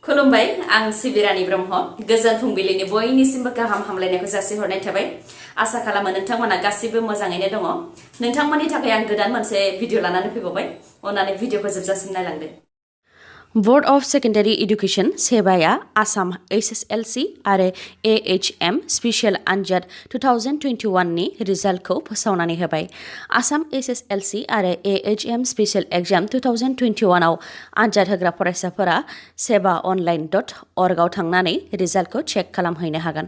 खुलुमबाय आं सिबिरानि ब्रह्म गोजोन फुंबिलिनि बयनिसिमबो गाहाम हामलायनायखौ जासिहरनाय थाबाय आसा खालामो नोंथांमोना गासिबो मोजाङैनो दङ नोंथांमोननि थाखाय आं गोदान मोनसे भिडिअ लानानै फैबावबाय अन्नानै भिडिअखौ जोबजासिम नायलांदो बोर्ड अफ सेकेन्डारि एडुकेशन सेबाया आसाम एसएसएलसी आरो एएचएम स्पेशल आनजाद 2021 नि रिजाल्टखौ फोसावनानै होबाय आसाम एसएसएलसी आरो एएचएम स्पेशल एग्जाम 2021 आव आनजाद होग्रा फरायसाफोरा sebaonline.org आव थांनानै रिजाल्टखौ चेक खालामहैनो हागोन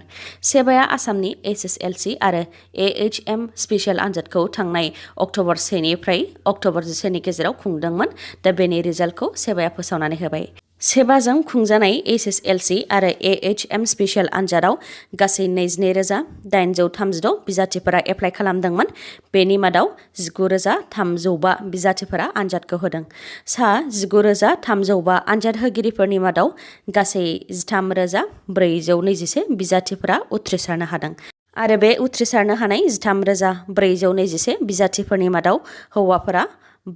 सेबाया आसामनि एसएसएलसी आरो एएचएम स्पेशल आनजादखौ थांनाय अक्ट'बर 1 निफ्राय अक्ट'बर 11 नि गेजेराव खुंदोंमोन दा बेनि रिजाल्टखौ सेबाया फोसावनानै होबाय सेबाजों खुंजानाय एसएसएलसी आरो एएचएम स्पेशल आनजादाव गासै 22,836 बिजाथिफोरा एप्लाइ खालामदोंमोन बेनि मादाव 19,305 बिजाथिफोरा आनजादखौ होदों सा 19,305 आनजाद होगिरिफोरनि मादाव गासै 13,421 बिजाथिफोरा उथ्रिसारनो हादों आरो बे उथ्रिसारनो हानाय 13,421 बिजाथिफोरनि मादाव हौवाफोरा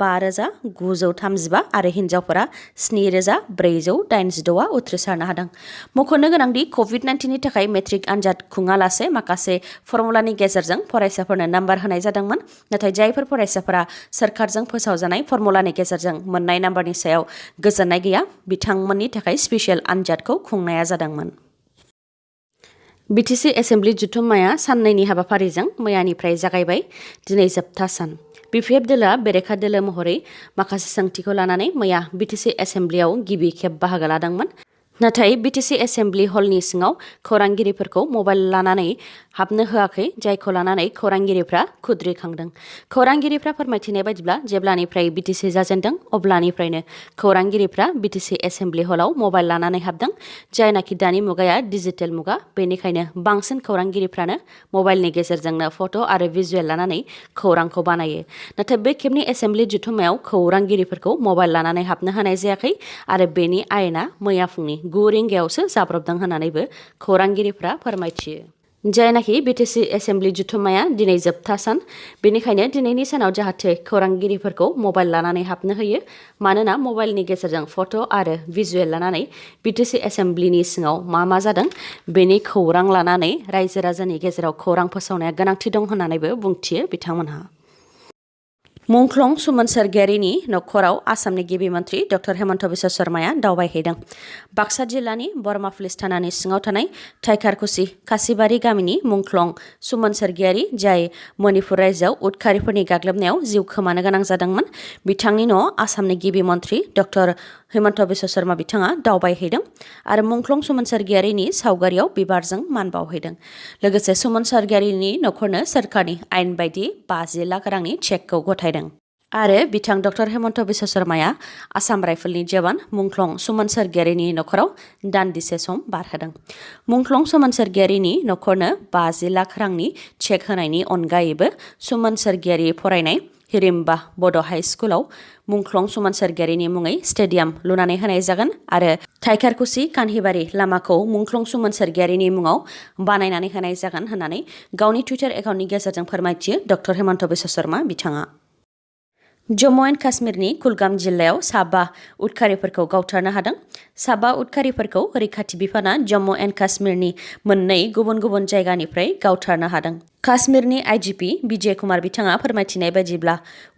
5,935 आरो हिन्जावफोरा 7,486 उथ्रिसारनो हादों मख'नो गोनांदि कभिड-19 नि थाखाय मेट्रिक आनजाद खुङालासे माखासे फर्मुलानि गेजेरजों फरायसाफोरनो नाम्बार होनाय जादोंमोन नाथाय जायफोर फरायसाफोरा सोरखारजों फोसावजानाय फर्मुलानि गेजेरजों मोननाय नाम्बारनि सायाव गोजोननाय गैया बिथांमोननि थाखाय स्पेशल आनजादखौ खुंनाया जादोंमोन BTC एसेम्ब्लि जथुम्माया साननैनि हाबाफारिजों मैयानिफ्राय जागायबाय दिनै जोबथा सान BPF दोलोआ बेरेखा दोलो महरै माखासे सोंथिखौ लानानै मैया BTC एसेम्ब्लियाव गिबि खेब बाहागो लादोंमोन नाथाय BTC एसेम्ब्लि हलनि सिङाव खौरांगिरिफोरखौ मबाइल लानानै हाबनो होआखै जायखौ लानानै खौरांगिरिफ्रा खुद्रिखांदों खौरांगिरिफ्रा फोरमायथिनाय बायदिब्ला जेब्लानिफ्राय BTC जाजेनदों अब्लानिफ्रायनो खौरांगिरिफ्रा BTC एसेम्ब्लि हलाव मबाइल लानानै हाबदों जायनाखि दानि मुगाया डिजिटेल मुगा बेनिखायनो बांसिन खौरांगिरिफ्रानो मबाइलनि गेजेरजोंनो फट' आरो भिजुएल लानानै खौरांखौ बानायो नाथाय बे खेबनि एसेम्ब्लि जथुम्मायाव खौरांगिरिफोरखौ मबाइल लानानै हाबनो होनाय जायाखै आरो बेनि आयेना मैया फुंनि 9 रिंगायावसो जाब्रबदों होननानैबो खौरांगिरिफ्रा फोरमायथियो जायनाखि BTC एसेम्ब्लि जथुम्माया दिनै जोबथा सान बेनिखायनो दिनैनि सानाव जाहाथे खौरांगिरिफोरखौ मबाइल लानानै हाबनो होयो मानोना मबाइलनि गेजेरजों फट' आरो भिजुएल लानानै BTC एसेम्ब्लिनि सिङाव मा जादों बेनि खौरां लानानै रायजो राजानि गेजेराव खौरां फोसावनाया गोनांथि दं होननानैबो बुंथियो बिथांमोनहा मुंख्लं सुमन सोरगियारिनि नखराव आसामनि गिबि मन्थ्रि डक्टर हेमन्त बिश्व शर्माया दावबायहैदों बाक्सा जिल्लानि बरमा पुलिस थानानि सिङाव थानाय थाइखारकुसि कासिबारि गामिनि मुंख्लं सुमन सोरगियारि जाय मणिपुर रायजोआव उदखारिफोरनि गाग्लोबनायाव जिउ खोमानो गोनां जादोंमोन बिथांनि न'आव आसामनि गिबि मन्थ्रि डक्टर हेमन्त बिश्व शर्मा बिथाङा दावबायहैदों आरो मुंख्लं सुमन सोरगियारिनि सावगारियाव बिबारजों मान बावहैदों लोगोसे सुमन सोरगियारिनि नखरनो सोरखारनि आयेन बायदि 50 लाख रांनि चेकखौ गथायदों आरो बिथां डक्टर हेमन्त बिश्व शर्माया आसाम राइफलनि जवान मुंख्लं सुमन सोरगियारिनि नखराव दान्दिसे सम बारहोदों मुंख्लं सुमन सोरगियारिनि नखरनो 50 लाख रांनि चेक होनायनि अनगायैबो सुमन सोरगियारि फरायनाय हिरिम्बा बड' हाइ स्कुलाव मुंख्लं सुमन सोरगियारिनि मुङै स्टेडियाम लुनानै होनाय जागोन आरो थाइखारकुसि कान्हिबारि लामाखौ मुंख्लं सुमन सोरगियारिनि मुङाव बानायनानै होनाय जागोन होननानै गावनि टुइटार एकाउन्टनि गेजेरजों फोरमायथियो डक्टर हेमन्त बिश्व शर्मा बिथाङा जम्मु एन्ड काश्मीरनि कुलगाम जिल्लायाव 5 उदखारिफोरखौ गावथारनो हादों 5 उदखारिफोरखौ रैखाथि बिफाना जम्मु एन्ड काश्मीरनि मोननै गुबुन गुबुन जायगानिफ्राय गावथारनो हादों काश्मीरनि आईजीपी विजय कुमार बिथाङा फोरमायथिनाय बायदिब्ला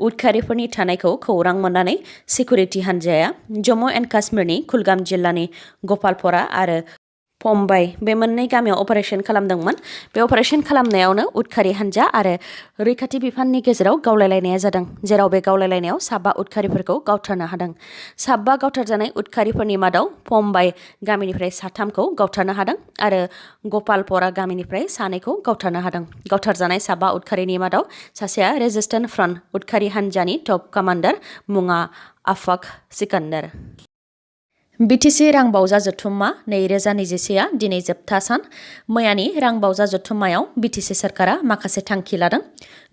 उदखारिफोरनि थानायखौ खौरां मोननानै सिकिउरिटि हान्जाया जम्मु एन्ड काश्मीरनि कुलगाम जिल्लानि गपालपरा आरो पम्बाइ बे मोननै गामियाव अपारेशन खालामदोंमोन बे अपारेशन खालामनायावनो उदखारि हान्जा आरो रैखाथि बिफाननि गेजेराव गावलायलायनाया जादों जेराव बे गावलायलायनायाव 5 उदखारिफोरखौ गावथारनो हादों 5 गावथारजानाय उदखारिफोरनि मादाव पम्बाइ गामिनिफ्राय 3खौ गावथारनो हादों आरो गपालपरा गामिनिफ्राय 2खौ गावथारनो हादों गावथारजानाय 5 उदखारिनि मादाव सासेया रेजिस्टेन्ट फ्रन्ट उदखारि हान्जानि टप कामान्डार मुङा आफाक सिकान्डार BTC रांबावजा जथुम्मा 2021आ दिनै जोबथा सान मैयानि रांबावजा जथुम्मायाव BTC सरकारा माखासे थांखि लादों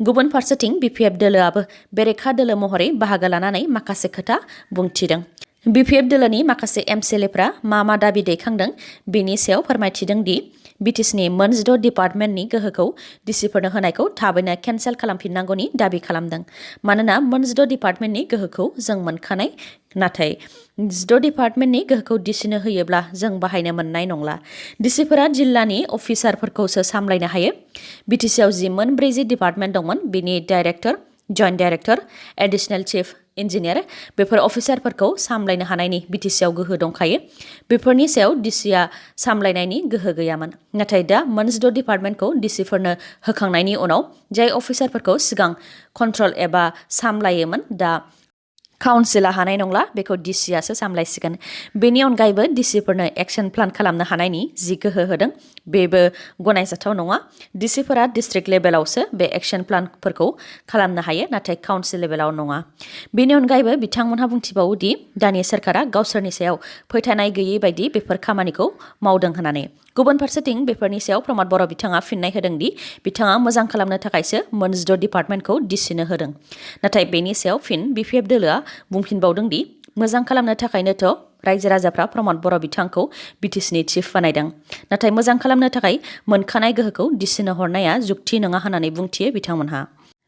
गुबुन फारसेथिं BPF दोलोआबो बेरेखा दोलो महरै बाहागो लानानै माखासे खोथा बुंथिदों BPF दोलोनि माखासे MCLAफ्रा मा दाबि दैखांदों बेनि सायाव फोरमायथिदों दि BTCनि मोन 6 डिपार्टमेन्टनि गोहोखौ डिसिफोरनो होनायखौ थाबैनो केन्सेल खालामफिननांगौनि दाबि खालामदों। मानोना मोन 6 डिपार्टमेन्टनि गोहोखौ जों मोनखानाय, नाथाय 6 डिपार्टमेन्टनि गोहोखौ डिसिनो होयोब्ला जों बाहायनो मोननाय नंला। डिसिफोरा जिल्लानि अफिसारफोरखौसो सामलायनो हायो। BTCआव जि मोन 40 डिपार्टमेन्ट दंमोन बिनि director, joint director, additional chief engineer बेफोर अफिसारफोरखौ सामलायनो हानायनि BTCआव गोहो दंखायो। बेफोरनि सायाव डिसिआ सामलायनायनि गोहो गैयामोन। नाथाय दा मोन 6 डिपार्टमेन्टखौ डिसिफोरनो होखांनायनि उनाव जाय अफिसारफोरखौ सिगां कन्ट्रल एबा सामलायोमोन दा काउन्सिला हानाय नंला, बेखौ डिसिआसो सामलायसिगोन। बेनि अनगायैबो डिसिफोरनो एक्सन प्लान खालामनो हानायनि जि गोहो होदों बेबो गनायजाथाव नङा। डिसिफोरा डिस्ट्रिक्ट लेभेलावसो बे एक्सन प्लानफोरखौ खालामनो हायो, नाथाय काउन्सिल लेभेलाव नङा। बेनि अनगायैबो बिथांमोनहा बुंथिबावो दि दानि सरकारा गावसोरनि सायाव फोथायनाय गैयै बायदि बेफोर खामानिखौ मावदों होननानै। गुबुन फारसेथिं बेफोरनि सायाव प्रमद बर' बिथाङा फिननाय होदों दि बिथाङा मोजां खालामनो थाखायसो मोन 6 डिपार्टमेन्टखौ डिसिनो होदों। नाथाय बेनि सायाव फिन BPF दोलोआ बुंफिनबावदों दि मोजां खालामनो थाखायनोथ' रायजो राजाफ्रा प्रमद बर' बिथांखौ BTCनि चिफ बानायदों। नाथाय मोजां खालामनो थाखाय मोनखानाय गोहोखौ डिसिनो हरनाया जुक्ति नङा होननानै बुंथियो बिथांमोनहा।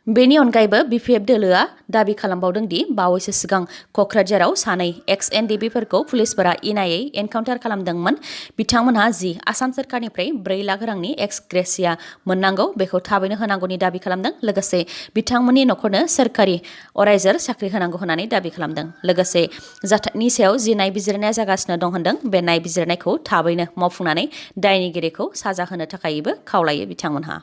बेनि अनगायैबो BPF दोलोआ दाबि खालामबावदों दि बावैसो सिगां क'क्राझाराव सानै ex-NDB-फोरखौ पुलिसफोरा इनायै एनकाउन्टार खालामदोंमोन। बिथांमोनहा जि आसाम सरकारनिफ्राय 4 लाख रांनि एक्स ग्रेसिया मोननांगौ बेखौ थाबैनो होनांगौनि दाबि खालामदों। लोगोसे बिथांमोननि न'खरनो सोरखारि अरायजोर साख्रि होनांगौ होननानै दाबि खालामदों। लोगोसे जाथायनि सायाव जि नायबिजिरनाया जागासिनो दं होनदों, बे नायबिजिरनायखौ थाबैनो मावफुंनानै दायनिगिरिखौ साजा होनो थाखायबो खावलायो बिथांमोनहा।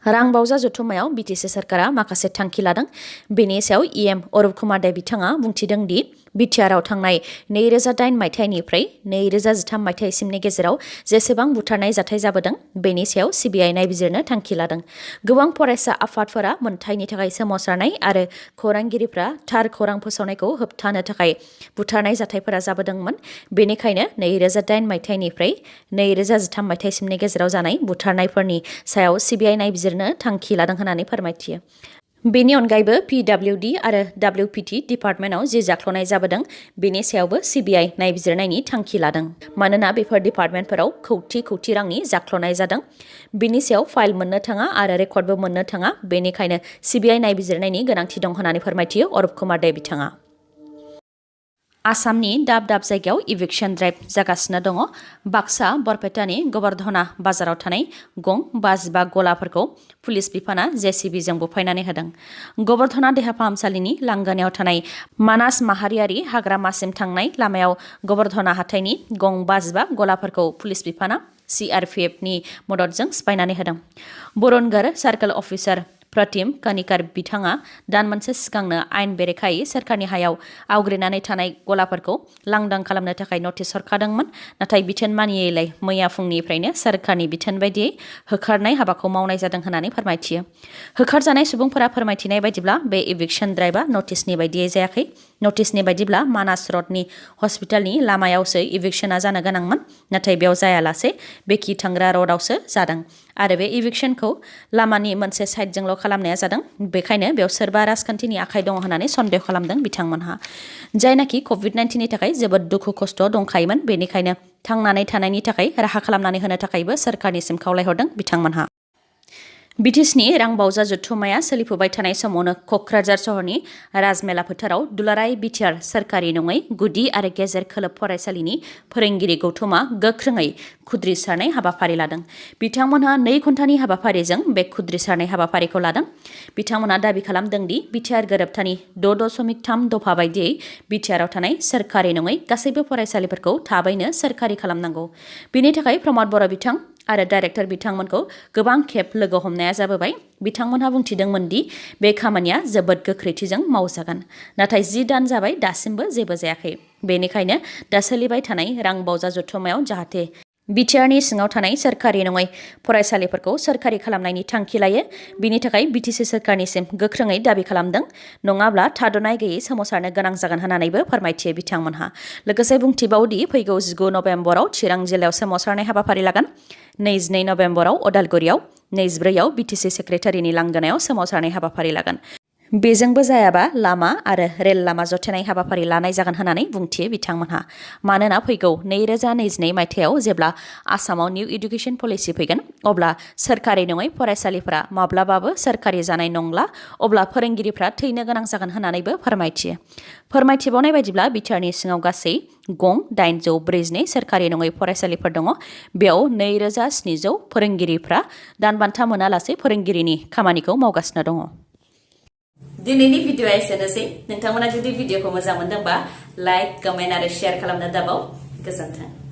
रां बावजा जथुम्मायाव BTC सरकारा माखासे थांखि लादों। बेनि सायाव EM अरुप कुमार दे बिथाङा बुंथिदों दि बिटिआरआव थांनाय 2008 मायथाइनिफ्राय 2013 मायथाइसिमनि गेजेराव जेसेबां बुथारनाय जाथाय जाबोदों बेनि सायाव CBI नायबिजिरनो थांखि लादों। गोबां फरायसा आफादफोरा मोनथायनि थाखाय सोमावसारनाय आरो खौरांगिरिफ्रा थार खौरां फोसावनायखौ होबथानो थाखाय बुथारनाय जाथायफोरा जाबोदोंमोन। बेनिखायनो 2008 मायथाइनिफ्राय 2013 मायथाइसिमनि गेजेराव जानाय बुथारनायफोरनि सायाव CBI नायबिजिरनो थांखि लादों होननानै फोरमायथियो। बेनि अनगायैबो PWD आरो WPT डिपार्टमेन्टआव जि जाख्ल'नाय जाबोदों बेनि सायावबो CBI नायबिजिरनायनि थांखि लादों। मानोना बेफोर डिपार्टमेन्टफोराव खौथि रांनि जाख्ल'नाय जादों। बेनि सायाव फाइल मोननो थाङा आरो रेकर्डबो मोननो थाङा। बेनिखायनो CBI नायबिजिरनायनि गोनांथि दं होननानै फोरमायथियो अरुप कुमार दे बिथाङा। आसामनि दाब दाब जायगायाव इभिक्सन ड्राइभ जागासिनो दङ। बाक्सा बरपेटानि गबर्धना बाजाराव थानाय गं 55 गलाफोरखौ पुलिस बिफाना JCBजों बुफायनानै होदों। गबर्धना देहा फाहामसालिनि लांगोनायाव थानाय मानास माहारियारि हाग्रामासिम थांनाय लामायाव गबर्धना हाथाइनि गं 55 गलाफोरखौ पुलिस बिफाना CRPFनि मददजों सिफायनानै होदों। बरनगर सार्कल अफिसार प्रतिम कनिकार बिथाङा दान मोनसे सिगांनो आयेन बेरेखायै सोरखारनि हायाव आवग्रिनानै थानाय गलाफोरखौ लांदां खालामनो थाखाय नटिस हरखादोंमोन। नाथाय बिथोन मानियैलाय मैया फुंनिफ्रायनो सोरखारनि बिथोन बायदियै होखारनाय हाबाखौ मावनाय जादों होननानै फोरमायथियो। होखारजानाय सुबुंफोरा फोरमायथिनाय बायदिब्ला बे इभिक्सन ड्राइभआ नटिसनि बायदियै जायाखै। नटिसनि बायदिब्ला मानास रडनि हस्पिटालनि लामायावसो इभिक्सना जानो गोनांमोन, नाथाय बेयाव जायालासे बेखि थांग्रा रडआवसो जादों आरो बे इभिक्सनखौ लामानि मोनसे साइडजोंल' खालामनाया जादों। बेखायनो बेयाव सोरबा राजखान्थिनि आखाइ दङ होननानै सन्देह खालामदों बिथांमोनहा। जायनाखि COVID-19नि थाखाय जोबोद दुखु खस्थ' दंखायोमोन, बेनिखायनो थांनानै थानायनि थाखाय राहा खालामनानै होनो थाखायबो सोरखारनिसिम खावलायहरदों बिथांमोनहा। BTCनि रां बावजा जथुम्माया सोलिफुबाय थानाय समावनो क'क्राझार सहरनि राजमेला फोथाराव दुलाराय BTR सोरखारि नङै गुदि आरो गेजेर खोलोब फरायसालिनि फोरोंगिरि गौथुमा गोख्रोङै खुद्रिसारनाय हाबाफारि लादों। बिथांमोनहा 2 घन्टानि हाबाफारिजों बे खुद्रिसारनाय हाबाफारिखौ लादों। बिथांमोनहा दाबि खालामदों दि BTR गोरोबथानि 6.3 दफा बायदियै BTRआव थानाय सोरखारि नङै गासैबो फरायसालिफोरखौ थाबैनो सोरखारि खालामनांगौ। बेनि थाखाय प्रमद बर' बिथां आरो डाइरेक्टर बिथांमोनखौ गोबां खेब लोगो हमनाया जाबोबाय। बिथांमोनहा बुंथिदोंमोन दि बे खामानिया जोबोद गोख्रैथिजों मावजागोन। नाथाय 10 दान जाबाय दासिमबो जेबो जायाखै। बेनिखायनो दा सोलिबाय थानाय रां बावजा जथुम्मायाव जाहाथे BTRनि सिङाव थानाय सोरखारि नङै फरायसालिफोरखौ सोरखारि खालामनायनि थांखि लायो, बिनि थाखाय BTC सोरखारनिसिम गोख्रोङै दाबि खालामदों। नङाब्ला थाद'नाय गैयै सोमावसारनो गोनां जागोन होननानैबो फोरमायथियो बिथांमोनहा। लोगोसे बुंथिबावदि फैगौ 19 नभेम्बराव चिरां जिल्लायाव सोमावसारनाय हाबाफारि लागोन। 22 नभेम्बराव अदालगुरियाव, 24आव BTC सेक्रेटारिनि लांगोनायाव सोमावसारनाय हाबाफारि लागोन। बेजोंबो जायाबा लामा आरो रेल लामा जथायनाय हाबाफारि लानाय जागोन होननानै बुंथियो बिथांमोनहा। मानोना फैगौ 2022 मायथाइयाव जेब्ला आसामाव निउ इडुकेसन पलिसि फैगोन अब्ला सोरखारि नङै फरायसालिफोरा माब्लाबाबो सोरखारि जानाय नंला, अब्ला फोरोंगिरिफ्रा थैनो गोनां जागोन होननानैबो फोरमायथियो। फोरमायथिबावनाय बायदिब्ला बिटिआरनि सिङाव गासै गं 842 सोरखारि नङै फरायसालिफोर दङ। बेयाव 2700 फोरोंगिरिफ्रा दानबान्था मोनालासे फोरोंगिरिनि खामानिखौ मावगासिनो दङ। दिनैनि भिडिअआ एसेनोसै। नोंथांमोना जुदि भिडिअखौ मोजां मोनदोंबा लाइक, कमेन्ट आरो शेयार खालामनो दाबाव। गोजोन्थों।